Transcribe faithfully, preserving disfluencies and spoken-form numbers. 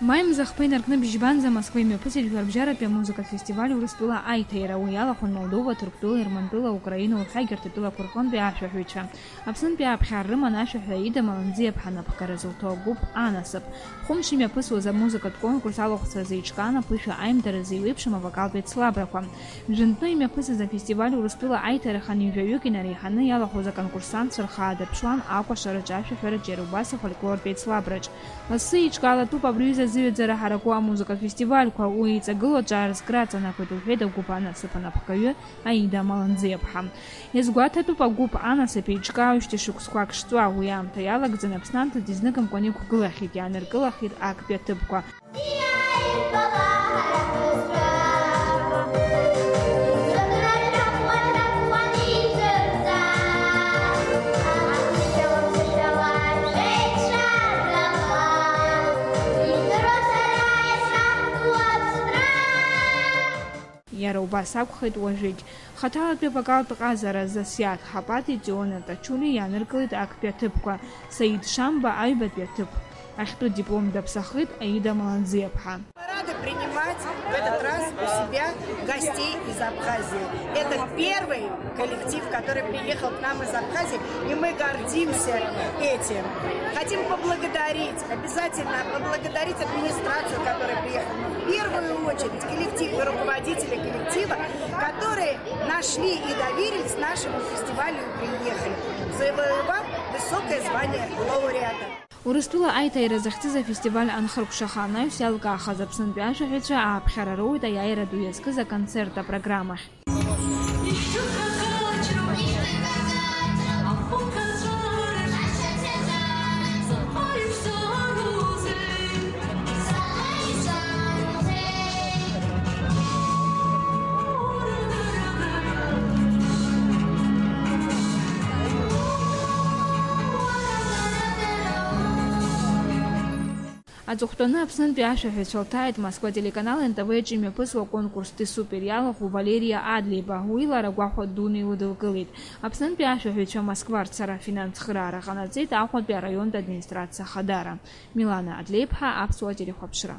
Маи мза хԥа инаркны бжьбанӡа Москва имҩаԥысит жәларбжьаратәи амузыкатә фестиваль Урыстәыла аиҭаира. Уи иалахәын Молдова, Ҭырқәтәыла, Ермантәыла, Украина, урҭ егьырҭ атәылақәа рҟынтәи ашәаҳәаҩцәа. Аԥснынтәи ааԥхьара рыман ашәаҳәаҩ Аида Маланӡиаԥҳа напхгара зылҭо агәыԥ Анасыԥ. Хәымш имҩаԥысуаз амузыкатә конкурс алахәцәа азы еиҿкаан аԥышәа аимдара зеиуеиԥшым авокалтә еицлабрақәа. Жәантәны имҩаԥысыз афестиваль Урыстәыла аиҭарахан ҩажәаҩык инареиҳаны иалахәыз аконкурсантцәа рхы аадырԥшуан акәашараҿ, ашәаҳәараҿ, иара убас афольклортә еицлабраҿ. Лассы еиҿкаалатәуп абри аҩыза азыҩаӡара ҳараку амузыкатә фестивальқәа, уи иҵагылоу аҿар зкра аҵанакуеит, лҳәеит агәыԥ Анасыԥ анапхгаҩы Аида Маланӡиаԥҳа. Иазгәаҭатәуп, агәыԥ Анасыԥ еиҿкаауеижьҭеи шықәсқәак шҵуа, уи аамҭа иалагӡаны Аԥсны амҭазы изныкымкәан иқәгылахьеит, иааиркылахьеит актәи аҭыԥқәа. Иара убас акәхеит уажәыгь. Хаҭалатәи авокалтә ҟазара Засиаҭ Ҳапати Циона Тачули иааныркылеит актәи аҭыԥқәа, Саид Шамба аҩбатәи аҭыԥ. Ахьтәы диплом даԥсахеит Аида Маланӡиаԥҳа. Мы рады принимать в этот раз у себя гостей из Абхазии. Это первый коллектив, который приехал к нам из Абхазии, и мы гордимся этим. Хотим поблагодарить, обязательно поблагодарить администрацию, которая приехала, но в первую очередь коллектив и руководители коллектива, которые нашли и доверились нашему фестивалю и приехали, завоевав высокое звание лауреата. Урыстәыла аиҭаира захьӡыз афестиваль анхыркәшаха анаҩс иалкаахаз Аԥснынтәи ашәаҳәаҩцәа ааԥхьара роуеит аиааира ду иазкыз аконцерт апрограммахь. Аҵыхәтәаны Аԥснынтәи ашәаҳәаҩцәа лҭааит Москва телеканал Н Т В аҿы имҩаԥысуа конкурс Ты супер иалахәу Валериа Адлеиба, уи лара гәахәа дуны илыдылкылеит. Аԥснынтәи ашәаҳәаҩцәа Москва рцара афинанс цхыраара ҟанаҵеит Аҟәатәи араионтә администрациа ахадара. Милана Адлеиԥҳа, Аԥсуа телехәаԥшра.